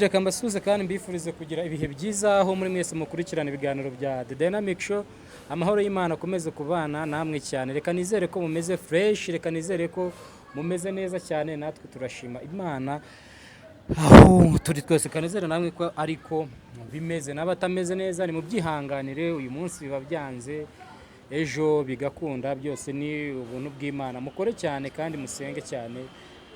Reka mbasuhuze kandi mbifurize kugira ibihe byiza aho muri mwese mukurikirana ibiganiro bya The Dynamic Show. Amahoro y'Imana akomeze kubana namwe cyane. Reka nizere ko mumeze fresh, reka nizere ko mumeze neza cyane. Natwe turashima Imana aho turi twese. Kanizere namwe ko ariko bimeze. N'abatameze neza ni mubyihanganire, uyu munsi biba byanze, ejo bigakunda, byose ni ubuntu bw'Imana. Mukore cyane kandi musenge cyane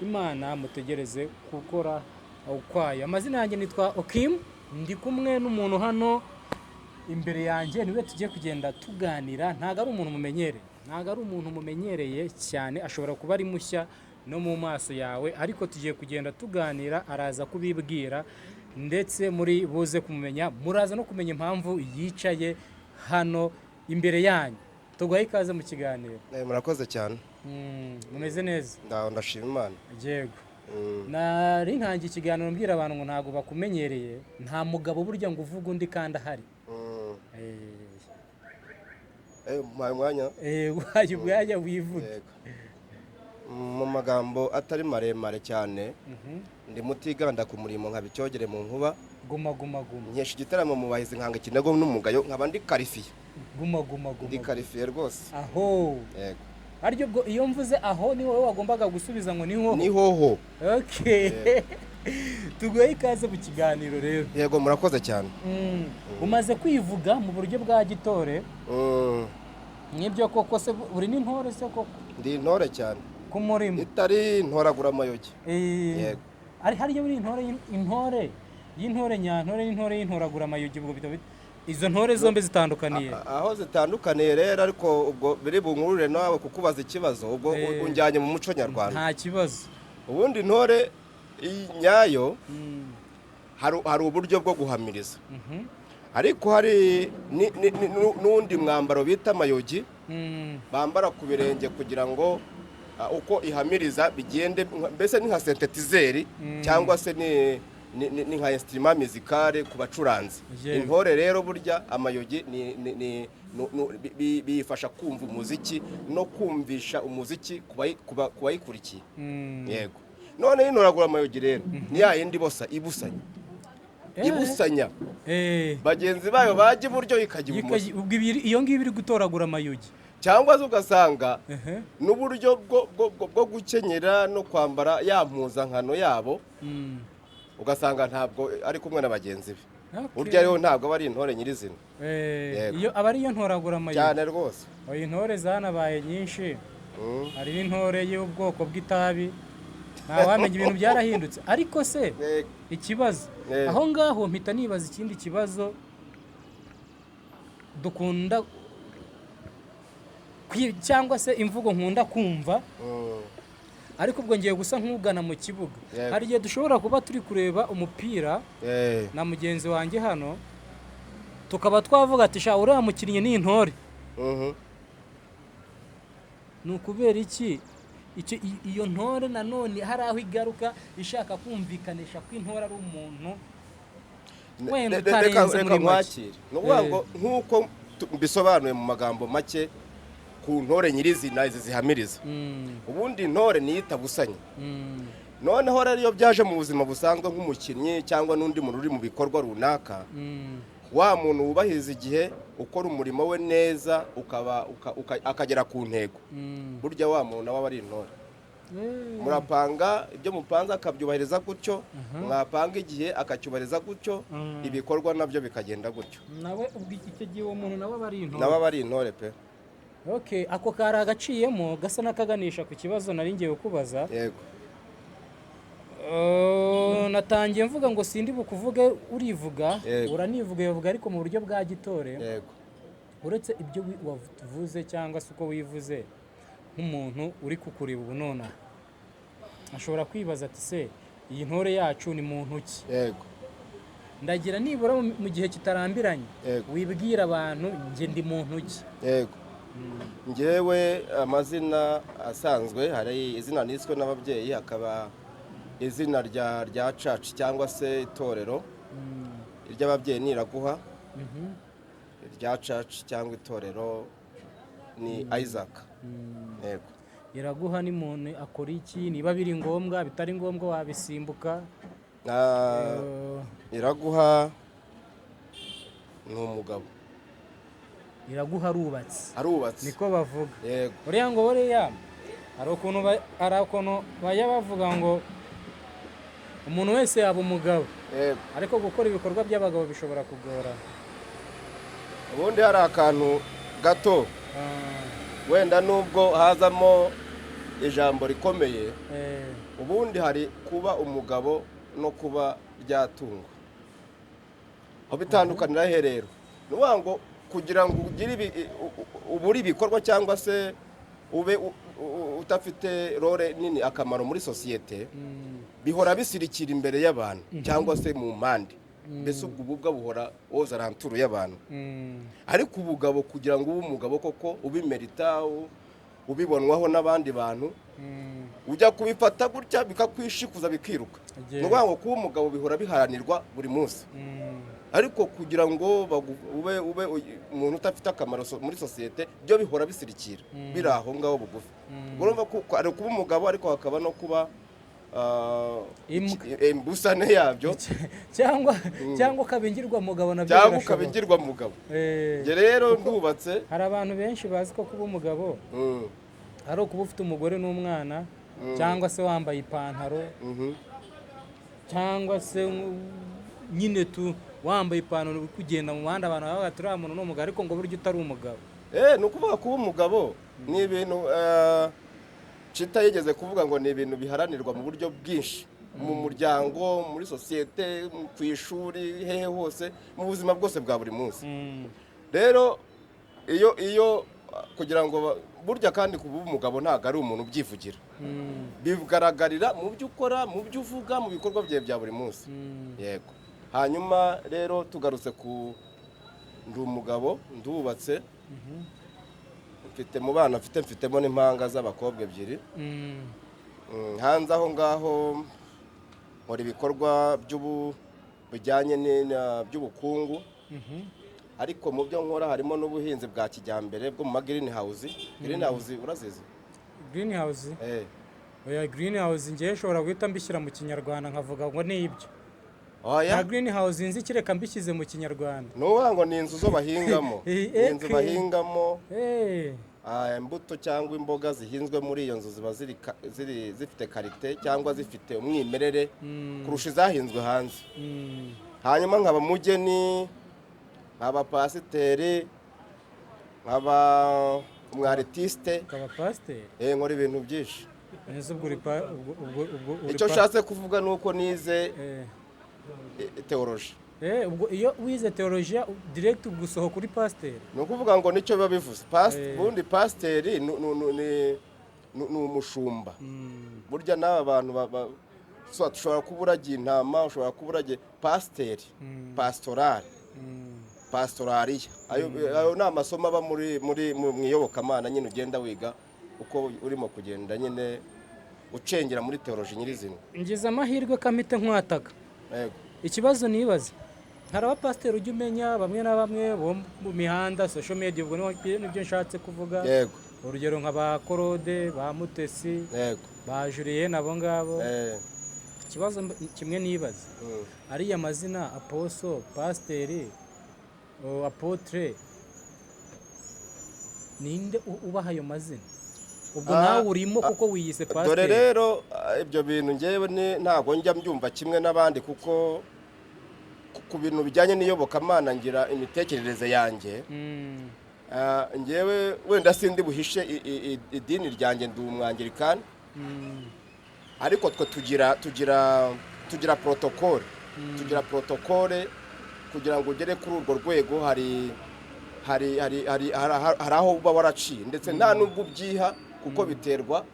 Imana, mutegereze gukora ukwayo. Amazina yanjye nitwa Okim, ndi kumwe n'umuntu hano imbere yanjye, niwe tugiye kugenda tuganira. Ntabwo ari umuntu mumenyereye, ntabwo ari umuntu mumenyereye cyane, ashobora kuba ari mushya no mu maso yawe, ariko tugiye kugenda tuganira, araza kubibwira ndetse muri buze kumumenya, muraza no kumenya impamvu yicaye hano imbere yanyu. Tuguhaye ikaze mu kiganiro. Murakoze cyane. Mumeze neza? Ndaho, ndashima Imana. Yego. Nari ntangiye ikiganiro mbwira abantu ngo ntabwo bakumenyereye. Nta mugabo burya ngo uvuge undi kandi ahari. Muhaye umwanya. Uhaye umwanya wivuge. Yego. Mu magambo atari maremare cyane, ndi Mutiganda ku murimo, nkaba icyogere mu nkuba, Guma guma guma. nkesha igitaramo mu bahizi, nkanga ikinago n'umugayo, nkaba ndi qualifié. Guma guma Ndi guma. qualifié rwose. Aho. Yego. Aryo ubwo iyo mvuze aho ni wowe wagombaga gusubiza ngo ni ho. Ni hoho. Okay, tuguhe ikaze mu kiganiro rero. Yego, murakoze cyane. Umaze kwivuga mu buryo bwa gitore. Nk'ibyo koko se uri n'intore se koko? Ndi intore cyane. Ku murimo. Itari ntoragura amayogi. Yego. Ari hariya uri intore, intore y'intore nyantore n'intore y'intoragura amayogi, ubwo izo ntore zombi zitandukaniye? Aho zitandukaniye rero, ariko ubwo biri bunkurure nawe kukubaza ikibazo, ubwo unjyanye mu muco nyarwanda. Nta kibazo. Ubundi intore nyayo, hari uburyo bwo guhamiriza, ariko hari n'undi mwambaro bita amayogi bambara ku birenge kugira ngo uko ihamiriza bigende, mbese ni nka synthétiseur cyangwa se ni nka instrument musicale ku bacuranzi. Intore rero burya amayogi ni biyifasha kumva umuziki no kumvisha umuziki ku bayikurikiye. Yego. None intoragura amayogi rero ni ya yindi bosa ibusanya, ibusanya bagenzi bayo bajya iburyo ikajya ibumoso. Ubwo iyo ngiyo iri gutoragura amayugi. Cyangwa se ugasanga n'uburyo bwo gukenyera no kwambara ya mpuzankano yabo, ugasanga ntabwo ari kumwe na bagenzi be. Burya rero ntabwo aba ari intore nyirizina. Yego. Iyo aba ariyo ntoragura amayugi. Cyane rwose. Oya, intore zanabaye nyinshi. Hari n'intore y'ubwoko bw'itabi, ntawamenya, ibintu byarahindutse. Ariko se ikibazo, aho ngaho mpita nibaza ikindi kibazo dukunda cyangwa se imvugo nkunda kumva, ariko ubwo ngiye gusa nk'ugana mu kibuga. Hari igihe dushobora kuba turi kureba umupira na mugenzi wanjye hano, tukaba twavuga ati: "Sha, uriya mukinnyi ni intore." Ni ukubera iki iyo ntore nanone hari aho igaruka ishaka kumvikanisha ko intore ari umuntu wenda utarenze Reka muri make? nkwakire. Ni ukuvuga ngo nk'uko mbisobanuye mu magambo make ku ntore nyirizina, izi zihamiriza, ubundi intore niyo itabusanya. Noneho rero iyo byaje mu buzima busanzwe, nk'umukinnyi cyangwa n'undi muntu uri mu bikorwa runaka, wa muntu wubahiriza igihe, ukora umurimo we neza, ukaba akagera ku ntego, burya wa muntu nawe aba ari intore. Murapanga, ibyo mupanze akabyubahiriza gutyo, mwapanga igihe akacyubahiriza gutyo, ibikorwa nabyo bikagenda gutyo. Nawe ubwo icyo gihe uwo muntu nawe aba ari intore. Nawe aba ari intore pe. Okay, ako kari agaciyemo gasa n'akaganisha ku kibazo nari ngiye kukubaza. Yego. Natangiye mvuga ngo sindi bukuvuge, urivuga. Yego. Uranivuga, uvuga ariko mu buryo bwa gitore. Yego. Uretse ibyo wavuze cyangwa se uko wivuze, nk'umuntu uri kukureba ubu nonaha ashobora kwibaza ati: "Se iyi ntore yacu ni muntu ki?" Yego. Ndagira nibura mu gihe kitarambiranye wibwira abantu: njye ndi muntu ki? Yego, ngewe amazina asanzwe, hari izina niswe n'ababyeyi, hakaba izina rya church cyangwa se itorero. Iry'ababyeyi ni Iraguha, irya church cyangwa itorero ni Isaac. Yego. Iraguha ni muntu akora iki? Niba biri ngombwa, bitari ngombwa wabisimbuka. Iraguha ni umugabo. Iraguha arubatse. Arubatse. Niko bavuga. Yego. Uriya ngo buriya hari ukuntu bajya bavuga ngo umuntu wese yaba umugabo, ariko gukora ibikorwa by'abagabo bishobora kugorana. Ubundi hari akantu gato, wenda nubwo hazamo ijambo rikomeye, ubundi hari kuba umugabo no kuba ryatungo. Aho bitandukanira he rero? Ni ukuvuga ngo kugira ngo ugire ubure ibikorwa cyangwa se ube udafite role nini, akamaro muri sosiyete, bihora bisirikira imbere y'abantu cyangwa se mu mpande, mbese ubwo ububwa buhora woza alentour y'abantu. Ariko ubugabo, kugira ngo ube umugabo koko ubimerita, ubibonwaho n'abandi bantu, ujya kubifata gutya bikakwishikuza bikiruka. Ni ukuvuga ngo kuba umugabo bihora biharanirwa buri munsi, ariko kugira ngo ube umuntu udafite akamaro muri sosiyete, byo bihora bisirikira biri aho ngaho bugufi. Urumva ko ari kuba umugabo, ariko hakaba no kuba Imbwa. Imbusane yabyo. Cyangwa ukaba ingirwamugabo nabyo Cyangwa birashoboka. ukaba ingirwamugabo. Njye rero ndubatse. Hari abantu benshi bazi ko kuba umugabo ari ukuba ufite umugore n'umwana, cyangwa se wambaye ipantaro, cyangwa se nyine tu wambaye ipantaro uri kugenda mu muhanda, abantu bavuga bati uriya muntu ni umugabo, ariko ngo burya utari umugabo. Ni ukuvuga kuba umugabo ni ibintu Chita yigeze kuvuga ngo ni ibintu biharanirwa mu buryo bwinshi, mu muryango, muri sosiyete, ku ishuri, hehe hose, mu buzima bwose bwa buri munsi. Rero iyo kugira ngo burya kandi kuba umugabo ntabwo ari umuntu ubyivugira, bigaragarira mu byo ukora, mu byo uvuga, mu bikorwa byawe bya buri munsi. Yego. Hanyuma rero tugarutse ku ndi umugabo, ndubatse, mfite mu bana mfitemo n'impanga z'abakobwa ebyiri. Hanze aho ngaho nkora ibikorwa bijyanye by'ubukungu, ariko mu byo nkora harimo n'ubuhinzi bwa kijyambere bwo mu ma green house. Green house urazizi? Green house? Eh. Oya, green house ngewe nshobora guhita mbishyira mu Kinyarwanda nkavuga ngo ni ibyo. Oya. Nta green house nzi kereka mbishyize mu Kinyarwanda. Ni ukuvuga ngo ni inzu zo bahingamo. Ni inzu bahingamo imbuto cyangwa imboga zihinzwe muri iyo nzu ziba ziri zifite qualité cyangwa zifite umwimerere kurusha izahinzwe hanze. Hanyuma nkaba mugeni, nkaba pasiteri, nkaba umwaritiste. Ukaba pasiteri? Nkora ibintu byinshi. Neza, ubwo uri pa- ubwo ubwo ubwo uri Icyo nshatse kuvuga ni uko nize théologie. Ubwo iyo wize teolojiya direct gusohoka uri pasiteri? Ni ukuvuga ngo nicyo biba bivuze. Ubundi pasiteri ni umushumba. Burya n'aba bantu so, ushobora kuba uragiye intama, ushobora kuba uragiye pasiteri, pastorale, pastorariya. Ayo ni amasomo aba muri muri mu mu iyobokamana nyine, ugenda wiga uko urimo kugenda nyine ucengera muri théologie nyirizina. Ngize amahirwe kamite nkwataka. Yego. Ikibazo nibaza, hari abapasiteri ujya umenya bamwe na bamwe bo mu mihanda, social media, ubwo nibyo nshatse kuvuga. Urugero nka ba Korode, ba Mutesi, ba Julienne, abo ngabo. Ikibazo kimwe nibaza, ariya mazina apostle, pasiteri, apôtre, ninde ubaha ayo mazina? Ubwo nawe urimo kuko wiyise Dore pasiteri. rero, ibyo bintu ngewe ntabwo njya mbyumva kimwe n'abandi, kuko ku bintu bijyanye n'iyobokamana ngira imitekerereze yanjye. Ngewe wenda sindi buhishe idini ryanjye, ndi umwangirikani, ariko twe tugira protocole, tugira protocole kugira ngo ugere kuri urwo rwego. Hari aho uba waraciye, ndetse nta nubwo ubyiha, kuko biterwa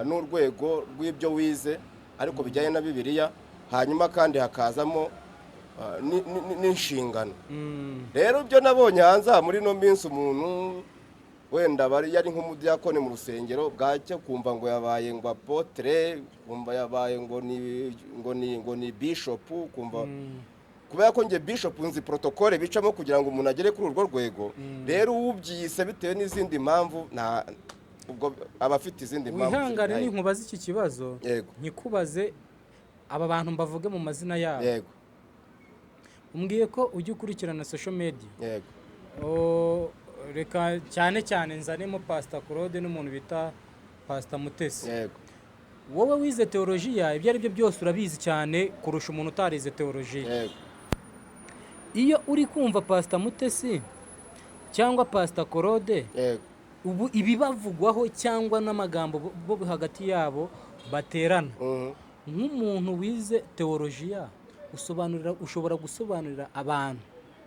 n'urwego rw'ibyo wize, ariko bijyanye na Bibiliya. Hanyuma kandi hakazamo n'inshingano. Rero ibyo nabonye hanze aha muri ino minsi, umuntu wenda bari yari nk'umudiyakoni mu rusengero, bwacya kumva ngo yabaye ngo apôtre, kumva yabaye ngo ni bishopu, kumva kubera ko njye bishopu nzi protocole bicamo kugira ngo umuntu agere kuri urwo rwego. Rero ubyiyise bitewe n'izindi mpamvu, nta ubwo aba afite izindi mpamvu Wihangane ziri. ninkubaza iki kibazo, Yego. nkikubaze. Aba bantu mbavuge mu mazina yabo. Yego. Umbwiye ko ujya ukurikirana social media. Yego. O, reka cyane cyane nzanemo Pastor Claude n'umuntu bita Pastor Mutesi. Yego. Wowe wize teolojiya, ibyo ari byo byose urabizi cyane kurusha umuntu utarize teolojiya. Yego. Iyo uri kumva Pastor Mutesi cyangwa Pastor Claude, Yego. ubu ibibavugwaho cyangwa n'amagambo bo hagati yabo baterana, nk'umuntu wize teolojiya, usobanurira, ushobora gusobanurira abantu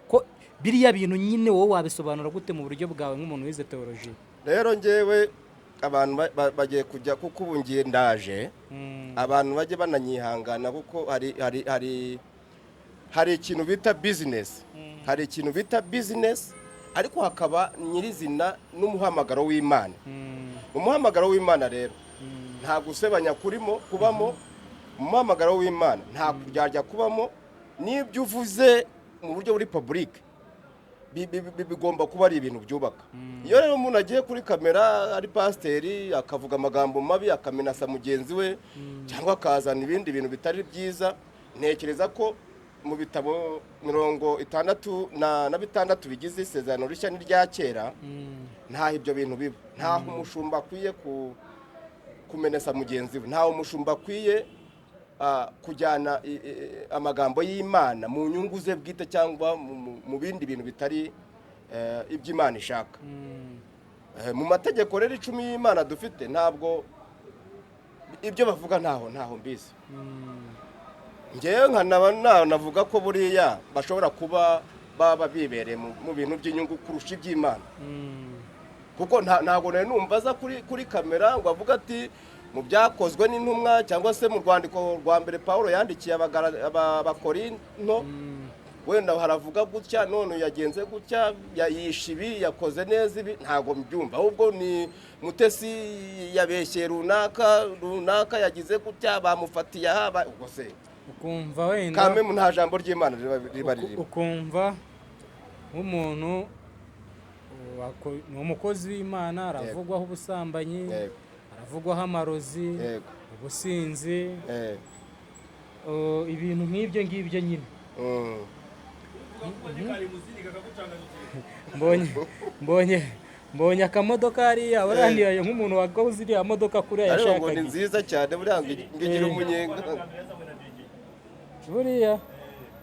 ko biriya bintu nyine wowe wabisobanura gute mu buryo bwawe nk'umuntu wize teolojiya? Rero ngewe abantu bagiye kujya, kuko ubu ngiye ndaje, abantu bajye bananyihangana, kuko hari ikintu bita business, hari ikintu bita business, ariko hakaba nyirizina n'umuhamagaro w'Imana. Umuhamagaro w'Imana rero nta gusebanya kurimo kubamo. Umuhamagaro w'Imana nta kuryarya kubamo. N'ibyo uvuze mu buryo buri public bigomba kuba ari ibintu byubaka. Iyo rero umuntu agiye kuri kamera ari pasiteri, akavuga amagambo mabi, akamenasa mugenzi we, cyangwa akazana ibindi bintu bitari byiza, ntekereza ko mu bitabo 66 bigize Isezerano Rishya n'irya Kera, ntaho ibyo bintu biba. Ntaho umushumba akwiye kumenesa mugenzi we, ntaho umushumba akwiye kujyana amagambo y'Imana mu nyungu ze bwite cyangwa mu bindi bintu bitari iby'Imana ishaka. Mu mategeko rero 10 y'Imana dufite, ntabwo ibyo bavuga, ntaho mbizi. Ngewe nkanaba navuga ko buriya bashobora kuba baba bibereye mu bintu by'inyungu kurusha iby'Imana, kuko ntabwo nari numva aza kuri kamera ngo avuge ati mu Byakozwe n'Intumwa cyangwa se mu rwandiko rwa mbere Paul yandikiye Abakorinto, wenda haravuga gutya, none yagenze gutya, yishe ibi, yakoze neza ibi. Ntabwo mbyumva. Ahubwo ni Mutesi yabeshyeye runaka, runaka yagize gutya, bamufatiye aha, ubwo se Ukumva wenda kamwe nta jambo ry'Imana riba ririmo. Ukumva nk'umuntu ni umukozi w'Imana, aravugwaho ubusambanyi, aravugwaho amarozi, ubusinzi, ibintu nk'ibyo ngibyo nyine. Mbonye akamodoka hariya, warandiye nk'umuntu wakoze iriya modoka kuriya Ariko ngo ni yashakaga. nziza cyane buriya, ngo igira umunyenga. Buriya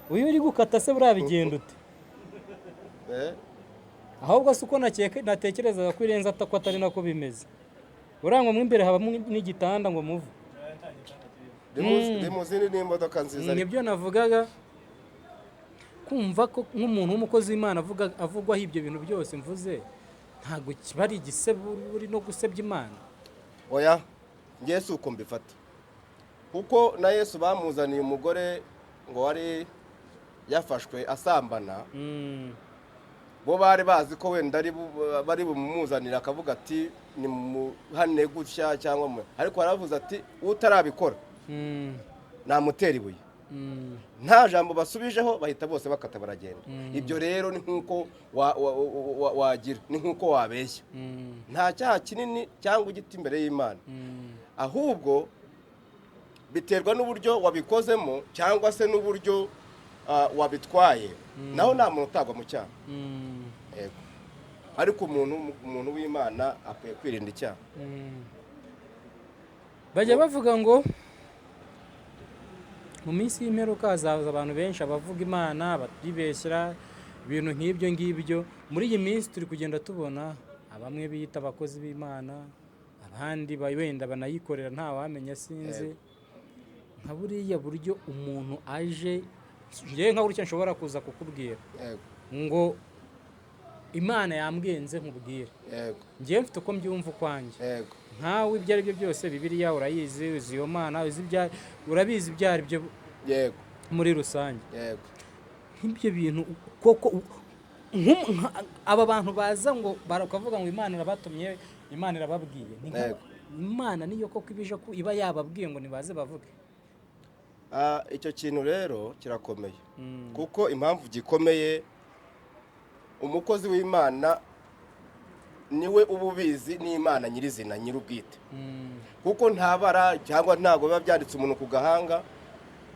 uyu uri gukata se, buriya bigenda ute? Ahubwo si uko natekerezaga ko irenze, ko atari nako bimeze. Buriya ngo mo imbere habamo n'igitanda ngo muve. Limousine ni imodoka nziza ariko. Nibyo navugaga, kumva ko nk'umuntu w'umukozi w'Imana avugwaho ibyo bintu byose mvuze, ntabwo kiba ari igisebo uri no gusebya Imana? Oya, ngewe si uko mbifata, kuko na Yesu bamuzaniye umugore ngo wari yafashwe asambana. Bo bari bazi ko wenda bari bumumuzanire akavuga ati nimuhane gutya cyangwa ariko baravuze ati utarabikora namutera ibuye. Nta jambo basubijeho, bahita bose bakata baragenda. Ibyo rero ni nk'uko wagira, ni nk'uko wabeshya. Nta cyaha kinini cyangwa igiti imbere y'Imana, ahubwo biterwa n'uburyo wabikozemo cyangwa se n'uburyo wabitwaye. Naho nta muntu utagwa mu cyaha. Yego, ariko umuntu w'Imana akwiye kwirinda icyaha. Bajya bavuga ngo mu minsi y'imperuka hazaza abantu benshi abavuga Imana batibeshyira, ibintu nk'ibyo ngibyo. Muri iyi minsi turi kugenda tubona abamwe biyita abakozi b'Imana, abandi wenda banayikorera, ntawamenya, sinzi. Nka buriya buryo umuntu aje, njyewe nka gutya nshobora kuza kukubwira ngo Imana yambwiye nze nkubwire. Njyewe mfite uko mbyumva ukwanjye. Nkawe ibyo ari byo byose Bibiliya urayizi, uzi iyo Mana, uzi ibya, urabizi ibyo ari byo muri rusange. Nk'ibyo bintu koko aba bantu baza ngo bakavuga ngo Imana irabatumye, Imana irababwiye. Ni Imana niyo koko ibije ko iba yababwiye ngo nibaze bavuge? Icyo kintu rero kirakomeye, kuko impamvu gikomeye, umukozi w'Imana niwe uba ubizi n'Imana nyirizina nyir'ubwite, kuko ntabara cyangwa ntabwo biba byanditse umuntu ku gahanga.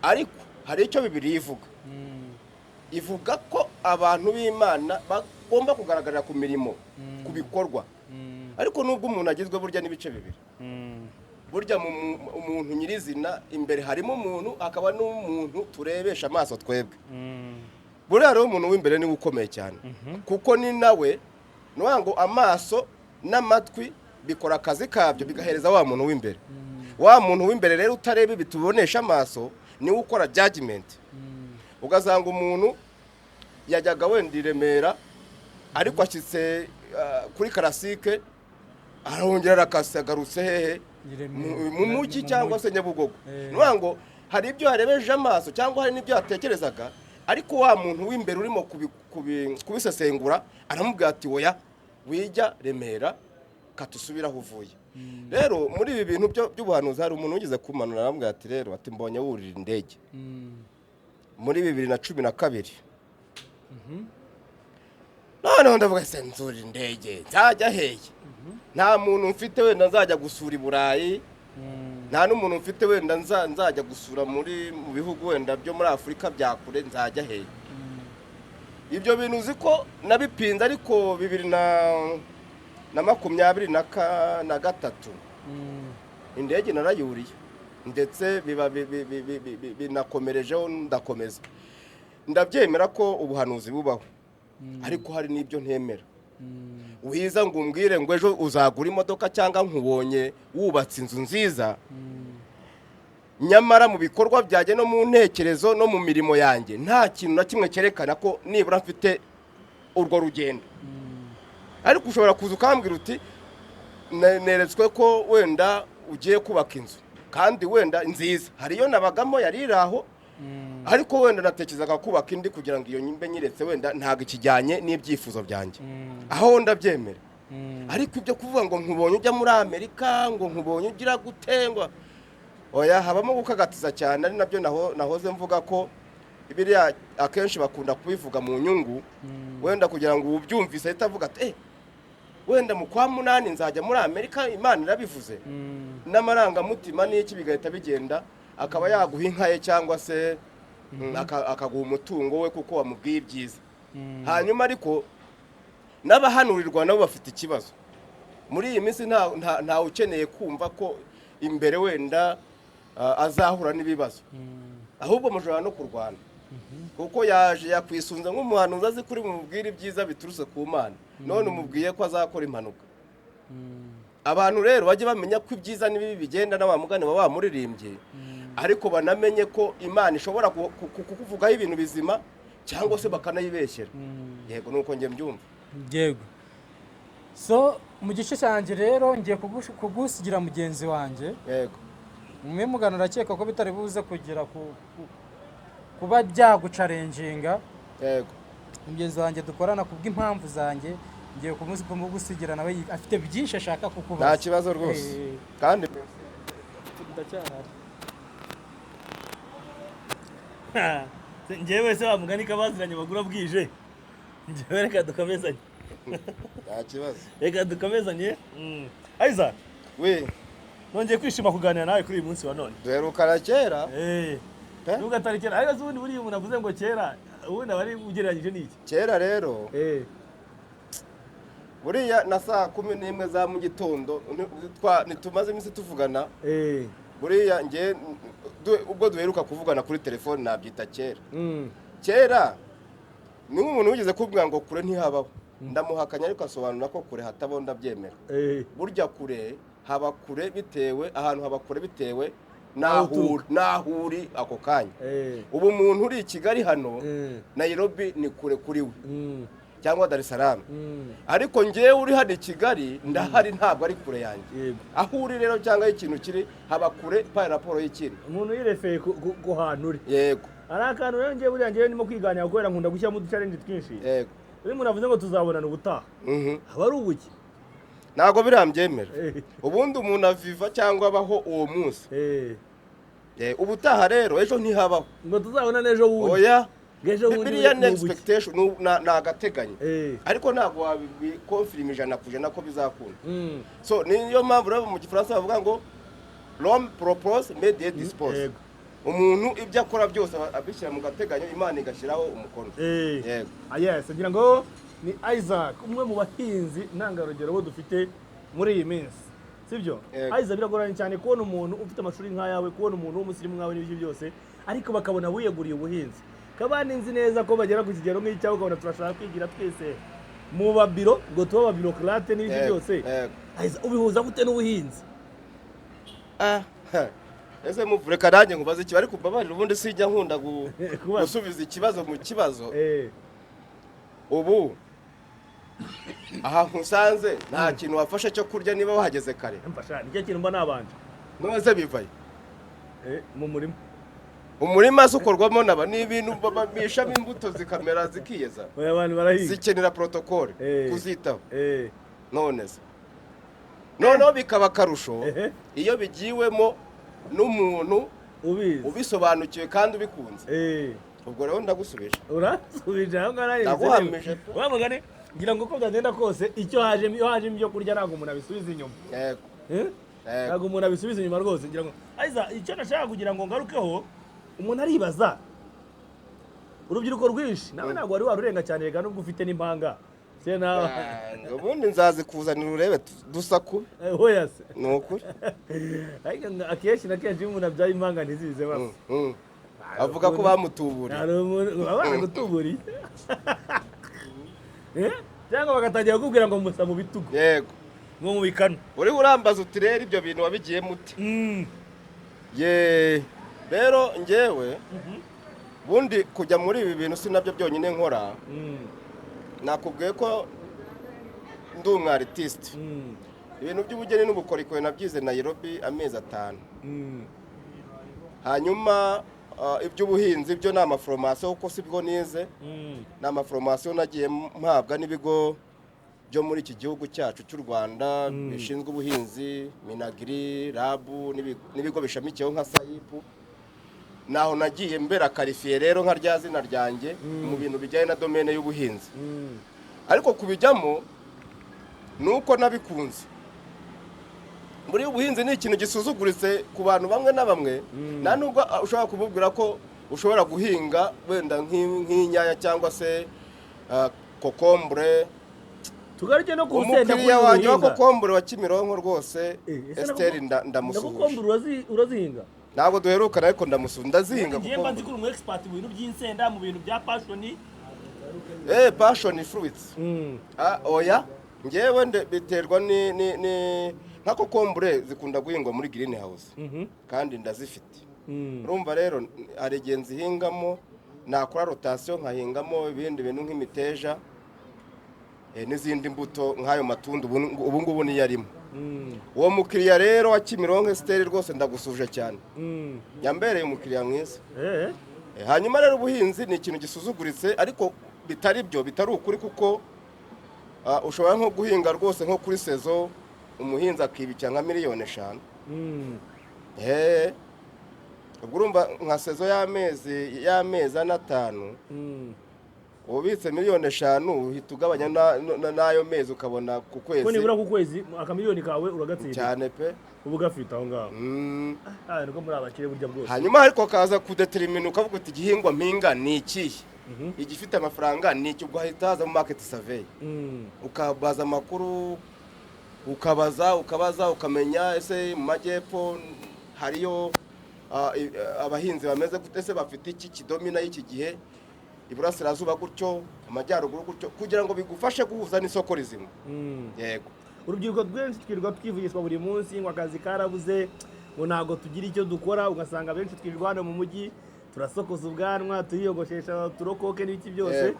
Ariko hari icyo Bibiliya ivuga. Ivuga ko abantu b'Imana bagomba kugaragarira ku mirimo, ku bikorwa. Ariko nubwo umuntu agizwe burya n'ibice bibiri, burya umuntu nyirizina imbere harimo umuntu, hakaba n'umuntu turebesha amaso twebwe. Buriya rero umuntu w'imbere niwe ukomeye cyane, kuko ni nawe ni ukuvuga ngo amaso n'amatwi bikora akazi kabyo, bigahereza wa muntu w'imbere. Wa muntu w'imbere rero utareba ibi tubonesha amaso, niwe ukora judgment. Ugasanga umuntu yajyaga wenda i Remera, ariko ashyitse kuri Karasike arongera arakase, agarutse hehe? I Remera. Mu mujyi Mu cyangwa mujyi. se Nyabugogo. Eh. Ni ukuvuga ngo hari ibyo yarebeje amaso cyangwa hari n'ibyo yatekerezaga, ariko wa muntu w'imbere urimo kubisesengura aramubwira ati: "Oya, wijya Remera, katusubire aho uvuye." Rero muri ibi bintu by'ubuhanuzi, hari umuntu wigeze kumanura aramubwira ati: "Rero," ati, "mbonye wurira indege." Muri 2012. Noneho ndavuga: "Se nzurira indege nzajya hehe? Nta muntu mfite wenda nzajya gusura i Burayi, nta n'umuntu mfite wenda nzajya gusura mu bihugu wenda byo muri Afurika bya kure, nzajya hehe?" Ibyo bintu uzi ko nabipinze, ariko 2023 indege narayuriye, ndetse biba binakomerejeho, ndakomeza ndabyemera ko ubuhanuzi bubaho. Ariko hari n'ibyo ntemera. Wiza ngo umbwire ngo ejo uzagura imodoka cyangwa nkubonye wubatse inzu nziza, nyamara mu bikorwa byanjye no mu ntekerezo no mu mirimo yanjye nta kintu na kimwe cyerekana ko nibura mfite urwo rugendo. Ariko ushobora kuza ukambwira uti: "Neretswe ko wenda ugiye kubaka inzu kandi wenda nziza." Hari iyo nabagamo yari iri aho, ariko wenda natekerezaga kubaka indi kugira ngo iyo mbe nyiretse, wenda ntabwo ikijyanye n'ibyifuzo byanjye. Aho ndabyemera. Ariko ibyo kuvuga ngo nkubonye ujya muri Amerika, ngo nkubonye ugira gute, ngo oya, habamo gukagatiza cyane. Ari nabyo nahoze mvuga ko biriya akenshi bakunda kubivuga mu nyungu, wenda kugira ngo ubyumvise ahite avuga ati: "Eh, wenda mu kwa munani nzajya muri Amerika, Imana irabivuze." N'amarangamutima n'iki bigahita bigenda, akaba yaguha inka ye cyangwa se akaguha umutungo we kuko wamubwiye ibyiza. Hanyuma ariko n'abahanurirwa nabo bafite ikibazo muri iyi minsi. Ntawe ukeneye kumva ko imbere wenda azahura n'ibibazo, ahubwo mushobora no kurwana kuko yaje yakwisunze nk'umuhanuzi, azi kuri mubwire ibyiza biturutse ku Mana, none umubwiye ko azakora impanuka. Abantu rero bajye bamenya ko ibyiza n'ibibi bigenda na wa mugani baba bamuririmbye, ariko banamenye ko Imana ishobora kukuvugaho ibintu bizima cyangwa se bakanayibeshyera. Yego, nuko njye mbyumva. Yego. So mu gice cyanjye rero ngiye kugusigira mugenzi wanjye. Yego. Mwe mugana, urakeka ko bitari buze kugera kuba byaguchallenginga? Yego. Mugenzi wanjye dukorana, kubw'impamvu zanjye ngiye kumugusigira, nawe afite byinshi ashaka kukubaza. Nta kibazo rwose. Kandi Ndacyahari. Njyewe se wa mugani kabaziranye bagura bwije, njyewe reka dukomezanye. Nta kibazo. Reka dukomezanye. Aiza, we nongeye kwishima kuganira nawe kuri uyu munsi wa none. Duherukana kera. Eh? Nubwo atari kera, ariko se ubundi buriya umuntu avuze ngo kera, ubundi aba ari ugereranyije n'iki? Kera rero, buriya na saa 11 za mu gitondo ntitumaze iminsi tuvugana. Buriya njye ubwo duheruka kuvugana kuri telefone nabyita kera. Kera ni nk'umuntu wigeze kumbwira ngo kure ntihabaho, ndamuhakanya, ariko asobanura ko kure hatabaho, ndabyemera. Burya kure haba kure bitewe, ahantu haba kure bitewe Aho uturuka. n'aho uri ako kanya. Ubu umuntu uri i Kigali hano, Nairobi ni kure kuri we cyangwa Dar es Salaam. Ariko njyewe uri hano i Kigali ndahari, ntabwo ari kure yanjye. Aho uri rero cyangwa aho ikintu kiri haba kure par rapport y'ikindi. Umuntu yirefeye ku hantu uri. Yego. Hari akantu rero ngewe buriya ngewe ndimo kwiganira, kubera nkunda gushyiramo uduchallenge twinshi. Iyo umuntu avuze ngo tuzabonana ubutaha, aba ari ubuki? Ntabwo birambyemera. Ubundi umuntu aviva cyangwa abaho uwo munsi. Ubutaha rero ejo ntihabaho. Ngo tuzabonane ejo bundi. Oya. Ngo ejo bundi Biriya ni ni ubuki. expectation, ni agateganyo. Ariko ntabwo wabiconfirma 100% ko bizakunda. So niyo mpamvu rero mu Gifaransa bavuga ngo: "L'homme propose mais Dieu dispose." Umuntu ibyo akora byose aba abishyira mu gateganyo, Imana igashyiraho umukono. Yego. Ah, yes, ngira ngo ni Isaac, umwe mu bahinzi ntangarugero bo dufite muri iyi minsi, sibyo? Yego. Isaac, biragoranye cyane kubona umuntu ufite amashuri nk'ayawe, kubona umuntu w'umusirimu nkawe n'ibyo byose, ariko bakabona wiyeguriye ubuhinzi. Kabandi nzi neza ko bagera ku kigero nk'icyawe, ukabona turashaka kwigira twese mu babiro ngo tube ababureaucrate n'ibyo byose. Isaac, ubihuza gute n'ubuhinzi? Ah, ha. Ese muvure nanjye nkubaze ikibazo, ariko mbabarira, ubundi sijya nkunda Kubaza. gusubiza ikibazo mu kibazo. Ubu aha nkusanze nta kintu wafashe cyo kurya niba wahageze kare? Mfasha, nicyo kintu mba nabanje. None bivaye? Mu murima. Umurima se ukorwamo naba ni ibintu babishamo imbuto zikamera zikiyeza? Oya, abantu barahinga. Zikenera protocole, kuzitaho. None se noneho bikaba akarusho iyo bigiwemo n'umuntu ubizi, ubisobanukiwe kandi ubikunze. Ubwo rero ndagusubije. Urasubije aho ngaho nanjye. Ndaguhamije. Wa mugani ngira ngo uko byagenda kose, icyo hajemo, iyo hajemo ibyo kurya, ntabwo umuntu abisubiza inyuma. Yego. Eh? Yego. Ntabwo umuntu abisubiza inyuma rwose. Ngira ngo Aiza, icyo nashaka kugira ngo ngarukeho, umuntu aribaza, urubyiruko rwinshi, nawe ntabwo wari warurenga cyane rega, nubwo ufite n'impanga se nawe. Ah, ubundi nzazikuzanira urebe dusa kubi. Hoya se? Ni ukuri. Ariko akenshi na kenshi iyo umuntu abyaye impanga ntizize basa. Avuga ko bamutuburiye. Hari umuntu baba baragutuburiye. Eh? Cyangwa bagatangira kukubwira ngo musa mu bitugu, Yego. ngo mu bikanu. Uriho urambaza uti rero ibyo bintu wabigiyemo ute? Ye, rero njyewe bundi kujya muri ibi bintu si nabyo byonyine nkora. Nakubwiye ko ndi umu artiste. Ibintu by'ubugeni n'ubukorikori nabyize Nairobi amezi 5. Hanyuma iby'ubuhinzi byo ni amaformation, kuko sibwo nize. Ni amaformation nagiye mpabwa n'ibigo byo muri iki gihugu cyacu cy'u Rwanda bishinzwe ubuhinzi, MINAGRI, RAB, n'ibigo bishamikiyeho nka SAIP. Naho nagiye mbera qualifié rero nka rya zina ryanjye mu bintu bijyanye na domaine y'ubuhinzi. Ariko kubijyamo ni uko nabikunze. Muri ubuhinzi ni ikintu gisuzuguritse ku bantu bamwe na bamwe. Nta nubwo ushobora kumubwira ko ushobora guhinga wenda nk'inyanya cyangwa se kokombure. Tugaruke no ku rusenda. Umukiriya wanjye wa kokombure wa Kimironko rwose, Ese Esther, ndamusuhuje. Kokombure urazihinga? Ntabwo duherukana, ariko ndamusuhuje, ndazihinga. Ngiye mba nzi Kokombure. ko uri umu expert mu bintu by'insenda, mu bintu bya passion. Passion fruits. Ah, oya, ngewe biterwa ni nka kokombure zikunda guhingwa muri green house, kandi ndazifite. Urumva rero hari igihe nzihingamo, nakora rotation nkahingamo ibindi bintu nk'imiteja, n'izindi mbuto nk'ayo matunda. Ubu ngubu niyo arimo. Uwo mukiriya rero wa Kimironko Esiteri, rwose ndagusuje cyane. Yambereye umukiriya mwiza. Hanyuma rero ubuhinzi ni ikintu gisuzuguritse, ariko bitari byo, bitari ukuri, kuko ushobora nko guhinga rwose nko kuri saison, umuhinzi akibikira nka miliyoni 5. Ubwo urumva nka saison y'amezi 4, 5, ubitse miliyoni 5, uhita ugabanya n'ayo mezi, ukabona ku kwezi. Ko nibura ku kwezi akamiliyoni kawe uragatsinda. Cyane pe. Uba ugafite aho ngaho. Ah, niko muri abakire burya bwose. Hanyuma ariko kaza kudetermina, ukavuga uti igihingwa mpinga ni ikihe, igifite amafaranga ni iki? Ubwo hahita hazamo market survey, ukabaza amakuru, ukabaza, ukabaza, ukamenya ese mu majyepfo hariyo abahinzi bameze gute, ese bafite iki kidomina y'iki gihe, iburasirazuba gutyo, amajyaruguru gutyo, kugira ngo bigufashe guhuza n'isoko rizima. Yego. Urubyiruko rwinshi twirirwa twivugishwa buri munsi ngo akazi karabuze, ngo ntabwo tugira icyo dukora. Ugasanga benshi twirirwa hano mu mujyi turasokoza ubwanwa, turiyogoshesha, turokoke n'ibiki byose.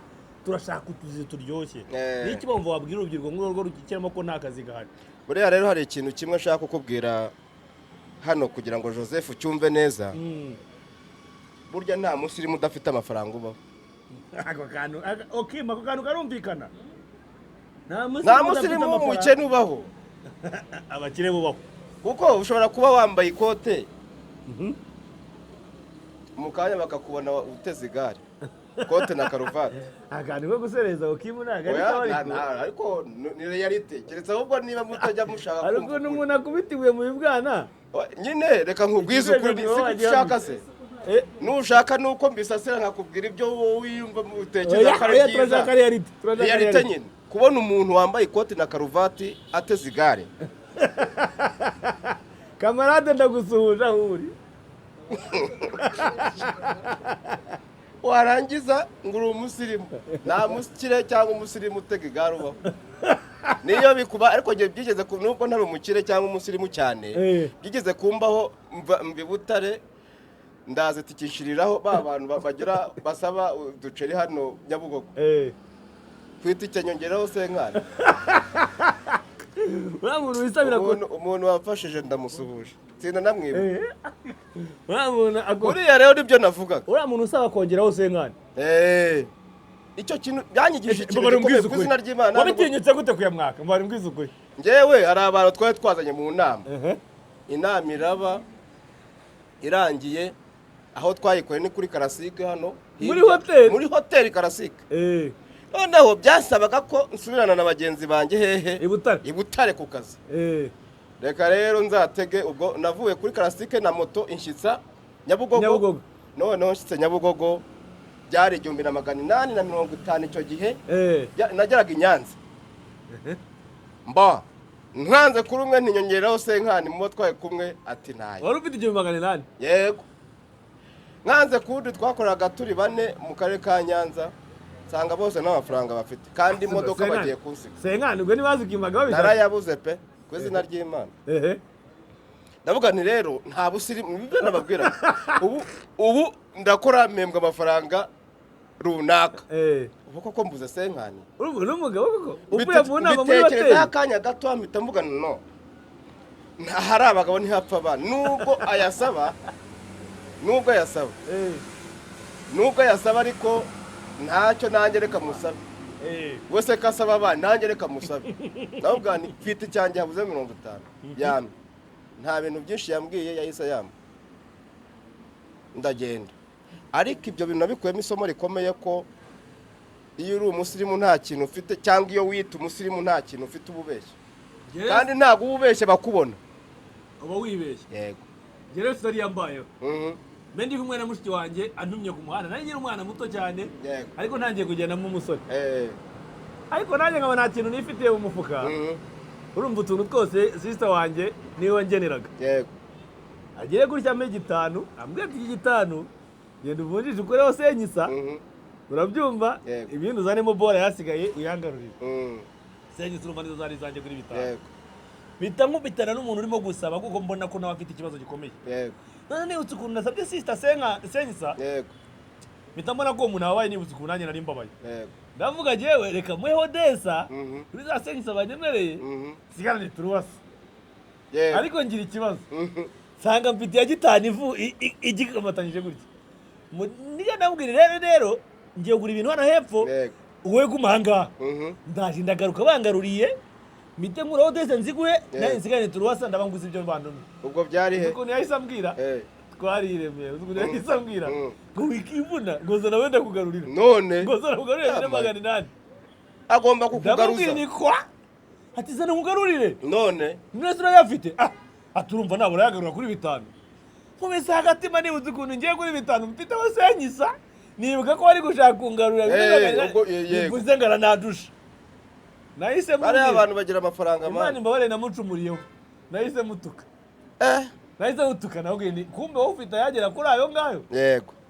Turashaka utuzi turyoshye. Ni iki bumva wabwira urubyiruko nk'urwo rukikiramo ko nta kazi gahari? Buriya rero hari ikintu kimwe nshaka kukubwira hano kugira ngo Joseph ucyumve neza. Burya nta musirimu udafite amafaranga ubaho. Ako kantu okay, ako kantu karumvikana. Nta Nta musirimu udafite musirimu amafaranga. w'umukene ubaho. Abakire bubaho. Kuko ushobora kuba wambaye ikote, mu kanya bakakubona uteze igare, ikote na karuvati. Akantu ko gusereza ukimu ntabwo ari Oya, ko ariko ariko ni réalité, keretse ahubwo niba mutajya mushaka hari kumva ukuntu ukuri. umuntu akubita ibuye mu bibwana. Nyine reka nkubwize ukuri, Igisubizo si wagira ushaka ngo- se. Nushaka nuko mbisasira nkakubwira ibyo wowe wiyumva utekereza Oya, ko ari oya, byiza. Turashaka reality, turashaka Reality reality. nyine, kubona umuntu wambaye ikoti na karuvati ateze igare. Kamarade, ndagusuhuje aho uri. Warangiza ngo uri umusirimu. Nta mukire cyangwa umusirimu utega igare ubaho. Niyo bikuba ariko njye byigeze nubwo ntari umukire cyangwa umusirimu cyane, byigeze kumbaho mva mva i Butare, ndaza tikishiriraho ba bantu bagira basaba uduceri hano Nyabugogo, ku itike nyongeraho senkani. Uriya muntu wisabira ko Umuntu wamfashije ndamusuhuje, sinda namwiba. Uriya muntu Uriya rero nibyo navugaga. Uriya muntu usaba kongeraho senkani. Icyo kintu byanyigishije ikintu Mbabara gikomeye umbwize ku ukuri. izina ry'Imana. Wabitinyutse gute kuyamwaka? Mbabara umbwize ukuri. Njyewe hari abantu twari twazanye mu nama, inama iraba irangiye, aho twayikoreye ni kuri Karasike hano Muri hirya. hoteli? Muri hoteli Karasike. Noneho byasabaga ko nsubirana na bagenzi banjye hehe? I Butare. I Butare ku kazi. Reka rero nzatege. Ubwo navuye kuri Karasike na moto inshyitsa Nyabugogo. Nyabugogo. Noneho nshyitse Nyabugogo byari 1850 icyo gihe. Nageraga i Nyanza, mba nkanze kuri umwe ntinyongeraho senkani mu bo twari kumwe, ati ntayo. Wari ufite 1800? Yego. Nkanze kundi twakoraga turi bane mu karere ka Nyanza, nsanga bose nta mafaranga bafite kandi imodoka bagiye kunsiga. Senkani ubwo ntibazikimaga babishaka? Narayabuze pe, ku izina ry'Imana. Ndavuga nti rero nta busirimu, nibyo nababwiraga. Ubu ndakora mpembwa amafaranga runaka, ubu koko mbuze senkani? Urumva n'umugabo koko uvuye mu nama muri Mbitekerezaho hoteli. akanya gato, mpita mvuga no hari abagabo ntihapfa abana, nubwo ayasaba, nubwo ayasaba, nubwo ayasaba, ariko ntacyo, nanjye reka musabe. Wese ko asaba abana, nanjye reka musabe. Ndavuga nti mfite icyanjye habuze 50 yampe. Nta bintu byinshi yambwiye, yahise yampa, ndagenda. Ariko ibyo bintu nabikuyemo isomo rikomeye ko iyo uri umusirimu nta kintu ufite, cyangwa iyo wita umusirimu nta kintu ufite, uba ubeshya. Kandi ntabwo uba ubeshya bakubona. Uba wibeshye. Yego. Njye rero tutari yambayeho. Mbe ndi kumwe na mushiki wanjye, antumye ku muhanda, nari nkiri umwana muto cyane, ariko ntangiye kugendamo umusore, ariko nanjye nkaba nta kintu nifitiye mu mufuka. Urumva utuntu twose sister wanjye niwe wangeneraga. Agere gutya ampa igitanu, ambwira ati: "Iki gitanu genda uvunjishe ukureho senyisa." Urabyumva? Yego. Ibindi uzanemo bora yasigaye uyangarurire. Senyisa urumva nizo zari izanjye kuri 5. Mpita nkubitana n'umuntu urimo gusaba, kuko mbona ko nawe afite ikibazo gikomeye. None nibutse ukuntu nasabye sister senyisa, mpita mbona ko uwo muntu ababaye, nibutse ukuntu nanjye nari mbabaye. Ndavuga jewe reka muheho desa kuri za senyisa banyemereye, nsigarane turuwasi. Ariko ngira ikibazo, nsanga mfite iya gitanu ivu igikomatanyije gutya. Niyo ndamubwira rero ngiye kugura ibintu hano hepfo, wowe guma ahangaha. Ndaje ndagaruka bangaruriye, mpite nkuraho desa nziguhe, nanjye nsigarane turuwasa, ndaba nguze ibyo bantumye. Ubwo byari he? Uzi ukuntu yahise ambwira? Twari i Remera. Uzi ukuntu yahise ambwira? Ngo wikivuna, ngo zana wenda kugarurira, None ngo zana kugarurire Yamaye. 800. Agomba Ndamubwira kukugaruza. ni kwa ati: "Zana nkugarurire." None Mwese urayafite? Ah, ati: "Urumva nabura yagarura kuri 5." Nkomeza hagatima nibutse ukuntu ngiye kuri 5 mfite aho senyisa, nibuka ko bari gushaka kungarurira Ubwo, yego. bivuze ngo aranandusha. Nahise Bariya mubwira abantu bagira amafaranga Imana mani. imbabare namucumuriyeho, nahise mutuka. Nahise mutuka, nawe ni kumbe wowe ufite ayagera kuri ayo ngayo.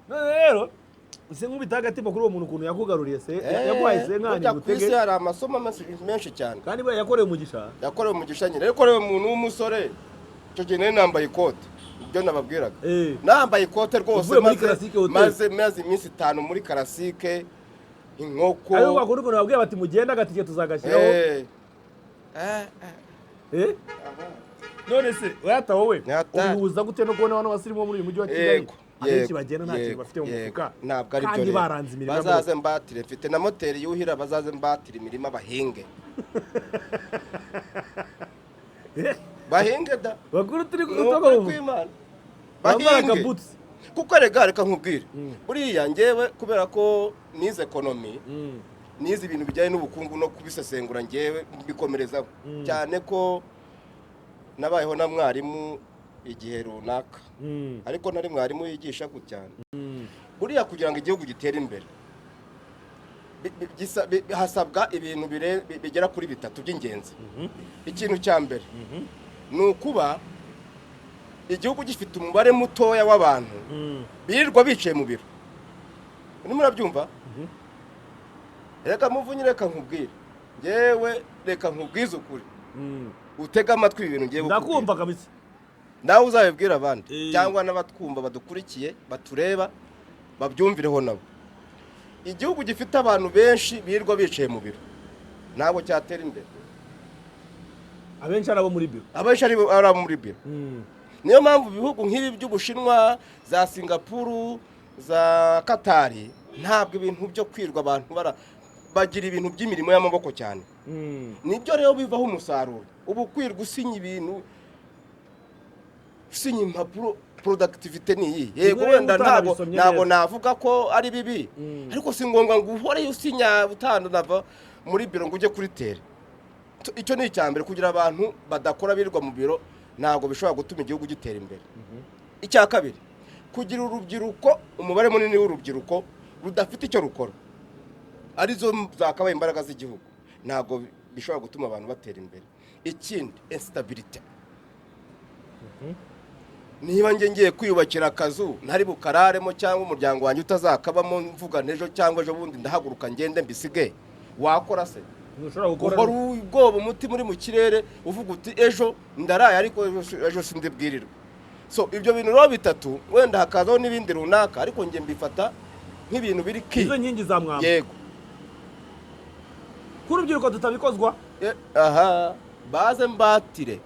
None rero use nkubita agatima kuri uwo muntu ukuntu yakugaruriye se, yaguhaye senkani Burya ku isi gutege. hari amasomo menshi cyane. Kandi buriya yakorewe umugisha. Yakorewe umugisha nyine. Yakorewe umuntu w'umusore. Icyo gihe nari nambaye ikote, ibyo nababwiraga. Nambaye ikote rwose. Uvuye muri Classic Hotel. Maze iminsi 5 muri Karasike, inkoko. Ariko kwa kundi ukuntu babwiye bati: "Mugende, agatike tuzagashyiraho." Eh? None se wayata wowe Nyata. ubihuza gute no kubona abantu basirimu muri uyu mujyi wa Kigali Yego. abenshi Yego, bagenda nta kintu yego, bafite mu yego. mufuka, Ntabwo ari byo kandi rero. baranze imirimo Bazaze mbatire, mfite na moteri yuhira, bazaze mbatire imirima bahinge. Bahinge da. Bakuru turi Ni kutoka ukuri mu kw'Imana. bambara Bahinge. akabutsi. Kuko rega reka nkubwire, buriya njyewe kubera ko nize economy, nize ibintu bijyanye n'ubukungu no kubisesengura, njyewe mbikomerezaho cyane ko nabayeho na mwarimu. igihe runaka, ariko nari mwarimu yigisha gutya. Buriya kugira ngo igihugu gitere imbere, hasabwa ibintu bigera kuri bitatu by'ingenzi. Ikintu cya mbere ni ukuba igihugu gifite umubare mutoya w'abantu birirwa bicaye mu biro. Urimo urabyumva? Reka Muvunyi, reka nkubwire, ngewe reka nkubwize ukuri, utege amatwi ibi bintu ngiye kukubwira. Ndakumva kabisa. Nawe uzabibwira abandi cyangwa n'abatwumva, badukurikiye, batureba, babyumvireho nabo. Igihugu gifite abantu benshi birirwa bicaye mu biro ntabwo cyatera imbere. Abenshi ari abo muri biro. Abenshi ari abo muri biro. Niyo mpamvu ibihugu nk'ibi by'Ubushinwa, za Singapuru, za Katari, ntabwo ibintu byo kwirwa abantu bagira ibintu by'imirimo y'amaboko cyane. Nibyo rero bivaho umusaruro. Ubu kwirwa usinya ibintu, usinya impapuro, productivité ni iyi? Yego. Rimwe Wenda ntabwo utanabisomye ntabwo neza. navuga ko ari bibi, ariko si ngombwa ngo uhore usinya, utanava muri biro ngo ujye kuri terrain. Icyo ni icya mbere. Kugira abantu badakora birirwa mu biro ntabwo bishobora gutuma igihugu gitera imbere. Icya kabiri, kugira urubyiruko, umubare munini w'urubyiruko rudafite icyo rukora, arizo zakabaye imbaraga z'igihugu, ntabwo bishobora gutuma abantu batera imbere. Ikindi, instabilité. Niba njye ngiye kwiyubakira akazu ntari bukararemo cyangwa umuryango wanjye utazakabamo, mvuga n'ejo cyangwa ejo bundi ndahaguruka ngende mbisige, wakora se? Ntushobora gukora. Uhora ubwoba, umutima uri mu kirere, uvuga uti ejo ndaraye ariko ejo sindi bwirirwe. So ibyo bintu rero bitatu, wenda hakazaho n'ibindi runaka, ariko njye mbifata nk'ibintu biri ki Izo nkingi za mwamba. Yego. Ko urubyiruko tutabikozwa. Aha baze mbatire.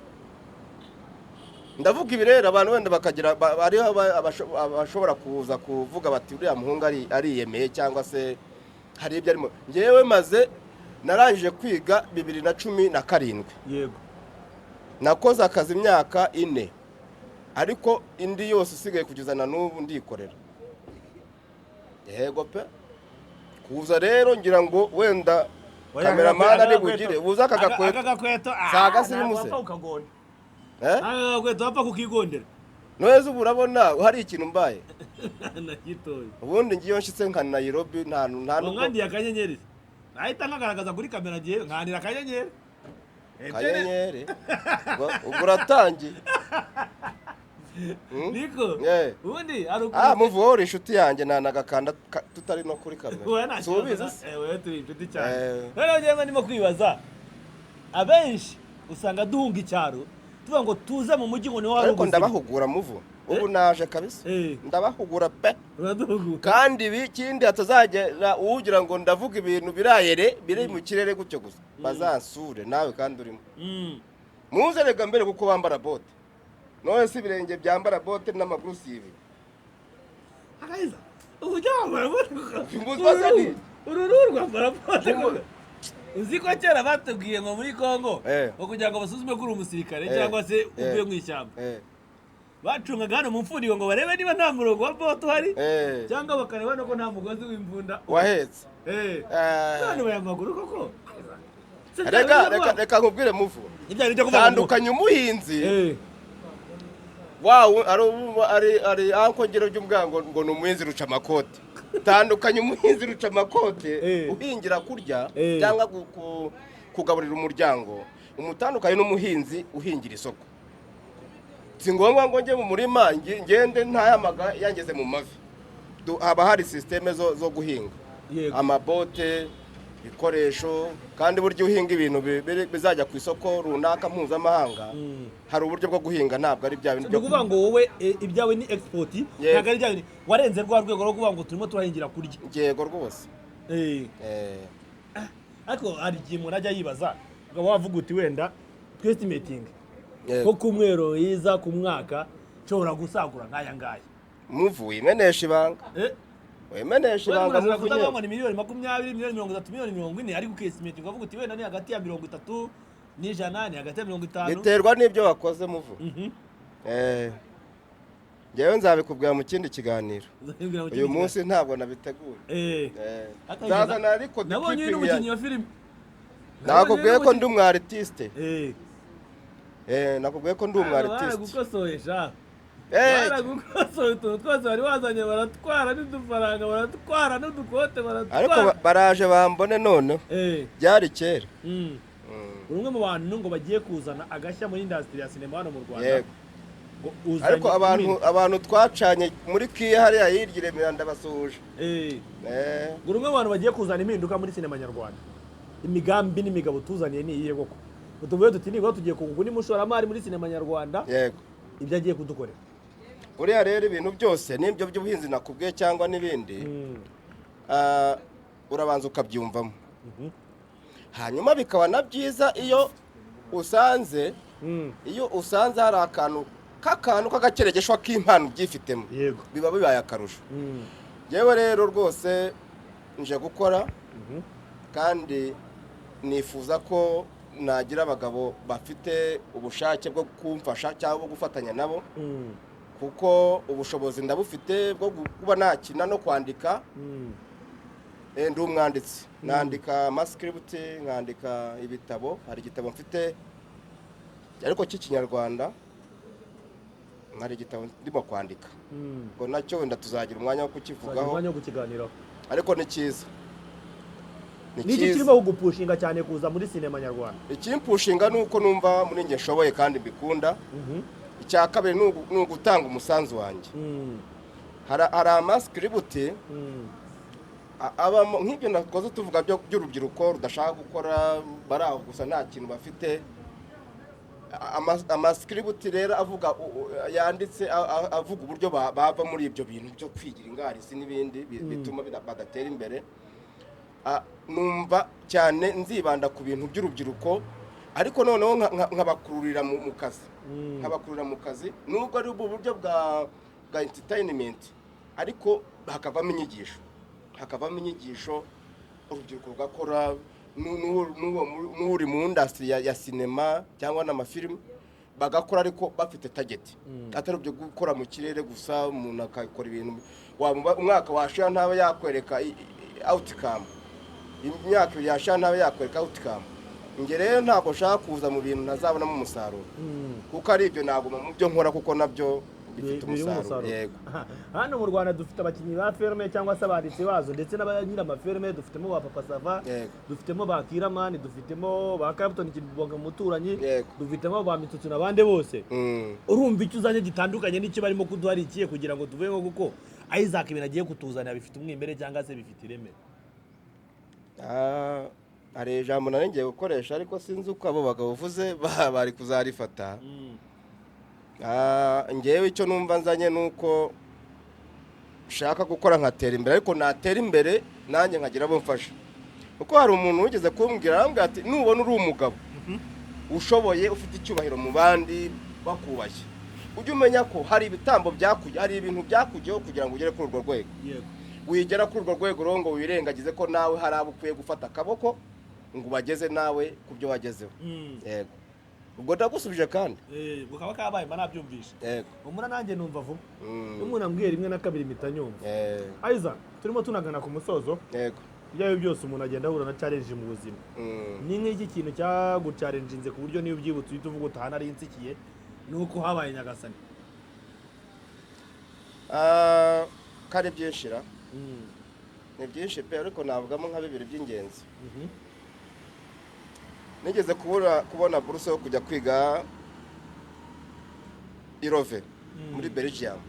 Ndavuga ibi rero, abantu wenda bakagira hariho abashobora kuza kuvuga bati uriya muhungu ariyemeye cyangwa se hari ibyo arimo. Ngewe maze narangije kwiga 2017. Nakoze akazi imyaka 4, ariko indi yose isigaye kugeza na n'ubu ndikorera. Yego pe. Kuza rero ngira ngo wenda cameraman ari bugire buze aka gakweto. Aka gakweto. Si agasirimu se? Wapfa ukagonda. Eh? Aka gakweto wapfa kukigondera. None ubu urabona hari ikintu mbaye? Na gitoya. Ubundi ngiyo nshitse nka Nairobi, nta nubwo Nkandiye akanyenyeri, nahita nkagaragaza kuri kamera, ngiye nkandira akanyenyeri. Kanyenyeri. Ubwo uratangiye. Niko. Ubundi hari Ah, muvu, uri inshuti yanjye, ntanagakanda tutari no kuri kamera. Wowe nta Si ubizi kibazo. se? Wowe turi inshuti cyane. Eh. Noneho njyewe ndimo kwibaza, abenshi usanga duhunga icyaro tuvuga ngo tuze mu mujyi ngo niho hari Ariko ubuzima. ndabahugura, muvu. Ubu naje kabisa. Ndabahugura pe. Uraduhugura. Kandi ibi ikindi, hatazagera ugira ngo ndavuga ibintu birayere biri mu kirere gutyo gusa, bazansure nawe kandi urimo. Muze rega mbere kuko bambara bote. None se ibirenge byambara bote n'amaguru si ibi? Akayiza uburyo wambara bote. Mbuzwa se ni? Uru ruhu rwambara bote koko. Uzi ko kera batubwiye ngo muri Kongo, ngo kugira ngo basuzume ko uri umusirikare cyangwa se uvuye mu ishyamba, bacungaga hano mu mfuniko ngo barebe niba nta murongo wa bote uhari, cyangwa bakareba no ko nta mugozi w'imbunda Wahetse. None baya maguru koko. Reka reka reka nkubwire, muvu. Ibyo byo kuvuga ngo Tandukanya umuhinzi wawe ari anko ngero by'ubwango ngo ni umuhinzi ruca amakote. Tandukanya umuhinzi ruca amakote uhingira kurya cyangwa kugaburira umuryango, umutandukanye n'umuhinzi uhingira isoko. Si ngombwa ngo njye mu murima ngende ntayamaga yangeze mu mavi. Haba hari système zo guhinga, amabote, ibikoresho. Kandi burya uhinga ibintu bizajya ku isoko runaka mpuzamahanga, hari uburyo bwo guhinga, ntabwo ari bya bindi Ni byo ukuvuga ngo wowe ibyawe ni export, ntabwo ari bya bindi warenze rwa rwego rwo kuvuga ngo turimo turahingira kurya. Yego rwose. Ariko hari igihe umuntu ajya yibaza, ukaba wavuga uti wenda twestimating Yego. ko ku mwero yiza ku mwaka nshobora gusagura nk'aya ngaya. Muvu, wimenesha ibanga. Wimenesha Wenda ibanga. umuntu ashobora Muvu kutavuga ngo nyine. ni miliyoni 20, miliyoni 30, miliyoni 40, ariko ukestimating ukavuga uti wenda ni hagati ya 30 n'ijana, ni hagati ya 50. Biterwa n'ibyo wakoze, muvu. Njyewe nzabikubwira mu kindi kiganiro. Uzabibwira mu kindi Uyu munsi ntabwo nabiteguye. Ariko Nzazana ariko nabonye uyu keeping n'umukinnyi wa filime. Nakubwiye ko ndi umu artiste. Nakubwiye ko ndi umu artiste. Baragukosoye sha. Baragukosoye, utuntu twose wari wazanye baratwara, n'udufaranga baratwara, n'udukote Ariko baratwara. Baraje bambone noneho. Byari kera. Uri umwe mu bantu ngo bagiye kuzana agashya muri industry ya sinema hano mu Rwanda. Yego. Ngo uzanye Ariko abantu abantu twacanye muri kiya hariya hirya i Remera, ndabasuhuje. Ngo uri umwe mu bantu bagiye kuzana impinduka muri sinema nyarwanda. Imigambi n'imigabo tuzaniye ni iyihe koko? Ngo tuvuge tuti nibura tugiye kunguka undi mushoramari muri sinema nyarwanda, Yego. ibyo agiye kudukorera. Buriya rero ibintu byose, n'ibyo by'ubuhinzi nakubwiye cyangwa n'ibindi, urabanza ukabyumvamo, hanyuma bikaba na byiza iyo usanze hari akantu k'akantu k'agakeregeshwa k'impano ubyifitemo, biba bibaye akarusho. Yewe rero rwose nje gukora, kandi nifuza ko nagira abagabo bafite ubushake bwo kumfasha cyangwa bwo gufatanya nabo, kuko ubushobozi ndabufite bwo kuba nakina no kwandika. Ndi umwanditsi, nandika amascript, nkandika ibitabo. Hari igitabo mfite ariko cy'Ikinyarwanda, hari igitabo ndimo kwandika, ngo nacyo wenda tuzagira umwanya wo tuzagira kukivugaho. Umwanya wo kukiganiraho. Ariko ni cyiza, ni Ni iki cyiza. kirimo kugupushinga cyane kuza muri sinema nyarwanda? Ikimpushinga ni uko numva muri njye nshoboye kandi mbikunda. Icya kabiri ni ugutanga umusanzu wanjye. Hari amascript abamo nk'ibyo nakoze tuvuga by'urubyiruko rudashaka gukora, bari aho gusa nta kintu bafite. Amascript rero avuga yanditse avuga uburyo bava muri ibyo bintu byo kwigira ingarisi n'ibindi bituma badatera imbere. Numva cyane nzibanda ku bintu by'urubyiruko, ariko noneho nkabakururira mu kazi, nkabakururira mu kazi, nubwo ari ubu buryo bwa entertainment, ariko hakavamo inyigisho, urubyiruko rugakora, n'uri mu industry ya sinema cyangwa n'amafilimi bagakora, ariko bafite target, atari ibyo gukora mu kirere gusa. Umuntu akakora ibintu umwaka washira ntabe yakwereka outcome, imyaka 2 yashira ntabe yakwereka outcome. Njye rero ntabwo nshaka kuza mu bintu ntazabonamo umusaruro, kuko ari ibyo naguma mu byo nkora, kuko nabyo bifite Birimo umusaruro, yego. Hano mu Rwanda dufite abakinnyi ba filime cyangwa se abanditsi bazo ndetse n'abanyiri dufitemo ba Papa Sava, dufitemo ba Kiramani, dufitemo ba Clapton Kibonga Muturanyi, dufitemo ba Mitsutsu n'abandi bose. Urumva icyo uzanye gitandukanye n'icyo barimo kuduha ari ikihe, kugira ngo tuve nko kuko Isaac ibintu agiye kutuzanira bifite umwimerere cyangwa se bifite ireme? Hari ijambo nari ngiye gukoresha, ariko sinzi uko abo bagabo uvuze bari kuzarifata. Njyewe icyo numva nzanye ni uko nshaka gukora nkatera imbere, ariko natera imbere nanjye nkagira abo mfasha, kuko hari umuntu wigeze kumbwira, arambwira ati: "Nubona uri umugabo ushoboye, ufite icyubahiro mu bandi, bakubashye, ujye umenya ko hari ibitambo byakuye, hari ibintu byakugeho kugira ngo ugere kuri urwo rwego. Wigera kuri urwo rwego rero ngo wirengagize ko nawe hari abo ukwiye gufata akaboko ngo ubageze nawe ku byo wagezeho." Yego, ubwo ndagusubije kandi. Bukaba kabaye, mba nabyumvishe. Yego. Umura nanjye numva vuba. Iyo umuntu ambwiye rimwe na kabiri mpita nyumva. Isaac, turimo tunagana ku musozo. Yego. Ibyo ari byo byose umuntu agenda ahura na challenge mu buzima. Ni nk'iki kintu cyaguchallenginze ku buryo niyo ubyibutse uhita uvuga uti: "Aha nari nsikiye, ni uko habaye Nyagasani"? Kari byinshi ra, ni byinshi pe, ariko navugamo nka bibiri by'ingenzi. Nigeze kubona buruse yo kujya kwiga i Leuven muri Belgium,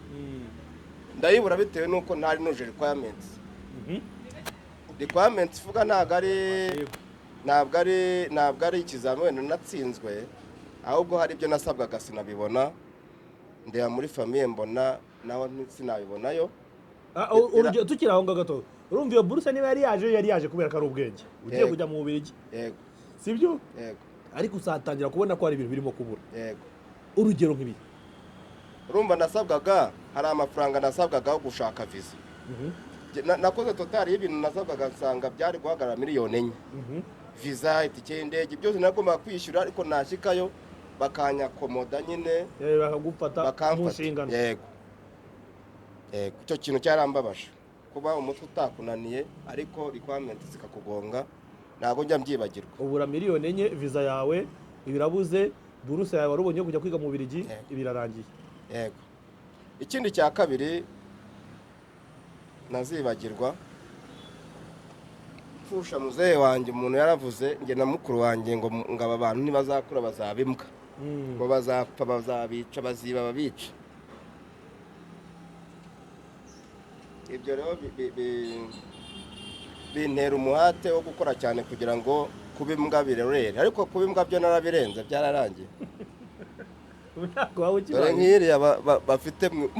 ndayibura bitewe n'uko ntari nuje requirements. Requirements ivuga ntabwo ari ikizamini natsinzwe, ahubwo hari ibyo nasabwaga sinabibona. Ndeba muri famille mbona nawe sinabibonayo. Urugero, tukiri aho ngaho gato, urumva iyo buruse niba yari yaje, yari yaje kubera ko ari ubwenge ugiye Yego. kujya mu Bubiligi, Yego. sibyo? Yego. Ariko uzatangira kubona ko hari ibintu birimo kubura. Yego. Urugero nk'ibi? Urumva nasabwaga, hari amafaranga nasabwaga yo gushaka visa. Nakoze total y'ibintu nasabwaga, nsanga byari guhagarara miliyoni 4: visa, itike y'indege, byose nagombaga kwishyura, ariko nashyikayo bakanyakomoda nyine. Bakagufata mu Bakamfata. nshingano. Yego, icyo kintu cyarambabaje, kuba umutwe utakunaniye ariko requirement zikakugonga. Ntabwo njya mbyibagirwa. Ubura miliyoni 4, visa yawe ibirabuze. Buruse yawe wari ubonye yo kujya kwiga mu Bubiligi Yego. birarangiye. Yego. Ikindi cya kabiri ntazibagirwa, pfusha muzehe wanjye, umuntu yaravuze, njye na mukuru wanjye, ngo aba bantu ntibazakura bazaba imbwa, ngo bazapfa bazabica, baziba babica. Ibyo rero bintera umuhate wo gukora cyane kugira ngo kuba imbwa birorere, ariko kuba imbwa byo narabirenze, byararangiye. Ubu ntabwo waba Dore ukibaye. nk'iriya bafite mu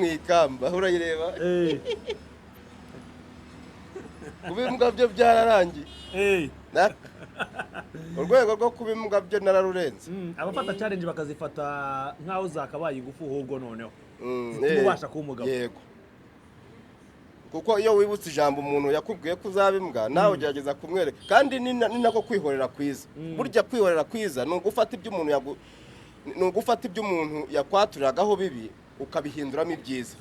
ikamba, urayireba? Kuba imbwa byo byararangiye. Urwego rwo kuba imbwa byo nararurenze. Abafata challenge bakazifata nk'aho zakabaye ingufu ahubwo noneho zituma ubasha kuba umugabo. Yego, kuko iyo wibutse ijambo umuntu yakubwiye ko uzaba imbwa, nawe ugerageza kumwereka. Kandi ni nako kwihorera kwiza. Burya kwihorera kwiza ni ugufata ibyo umuntu yagu ni ugufata ibyo umuntu yakwaturagaho bibi ukabihinduramo ibyiza.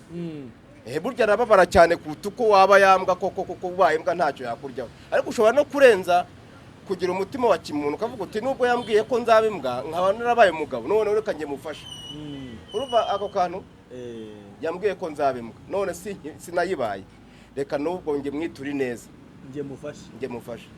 Burya arababara cyane kuruta uko waba yambwa koko, kuko ubaye imbwa ntacyo yakuryaho. Ariko ushobora no kurenza kugira umutima wa kimuntu, ukavuga uti nubwo yambwiye ko nzaba imbwa nkaba narabaye umugabo, none reka njye mufashe. Urumva ako kantu? Yambwiye ko nzaba imbwa, none sinayibaye, reka n'ubwo njye mwiture neza. Njye mufashe. Njye mufashe.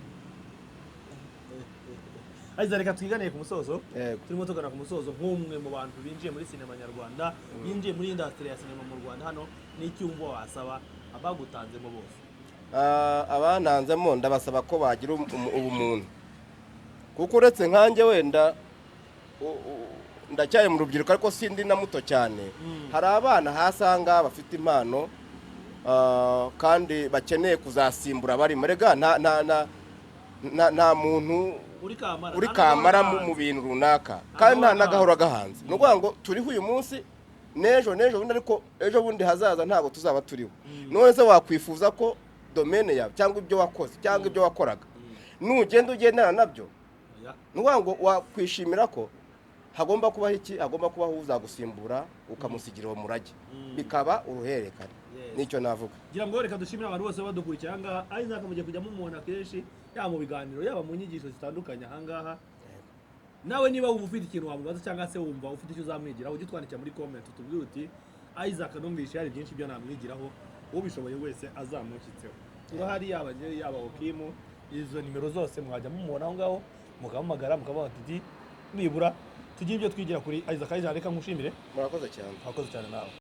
Ayiza, reka twiganiye ku musozo. Yego. Turimo tugana ku musozo. Nk'umwe mu bantu binjiye muri sinema nyarwanda, binjiye muri industry ya sinema mu Rwanda hano, n'iki wumva wasaba abagutanzemo bose? Abantanzemo ndabasaba ko bagira ubumuntu, kuko uretse nkanjye wenda ndacyari mu rubyiruko, ariko sindi na muto cyane. Hari abana hasi aha ngaha bafite impano, kandi bakeneye kuzasimbura barimo. Rega nta muntu uri kamara, uri nta kamara n'agahora mu gahanze. bintu runaka, kandi nta n'agahora n'agahora gahanze. Ni ukuvuga ngo turiho uyu munsi n'ejo n'ejo bundi, ariko ejo bundi hazaza ntabwo tuzaba turiho. None se wakwifuza ko domaine yawe cyangwa ibyo wakoze cyangwa ibyo wakoraga nugenda ugendana nabyo? Oya. Ni ukuvuga ngo wakwishimira ko hagomba kubaho iki? Hagomba kubaho uzagusimbura, ukamusigira uwo murage, bikaba uruhererekane. Yes. Nicyo navuga. Ngira ngo reka dushimire abantu bose badukurikiye ahangaha. Isaac mugiye kujya mumubona kenshi, yaba mu biganiro, yaba mu nyigisho zitandukanye ahangaha. Nawe niba wumva ufite ikintu wamubaza cyangwa se wumva ufite icyo uzamwigiraho, ujye utwandikira muri comment utubwire uti Isaac numvishe hari byinshi byo namwigiraho. Ubishoboye wese azamushyitseho, turahari, yaba njye, yaba Okimu. Izo nimero zose mwajya mumubona aho ngaho, mukamuhamagara, mukavuga ati nibura tugire ibyo twigira kuri Isaac. Isaac, reka nkushimire. Murakoze cyane. Mwakoze cyane nawe.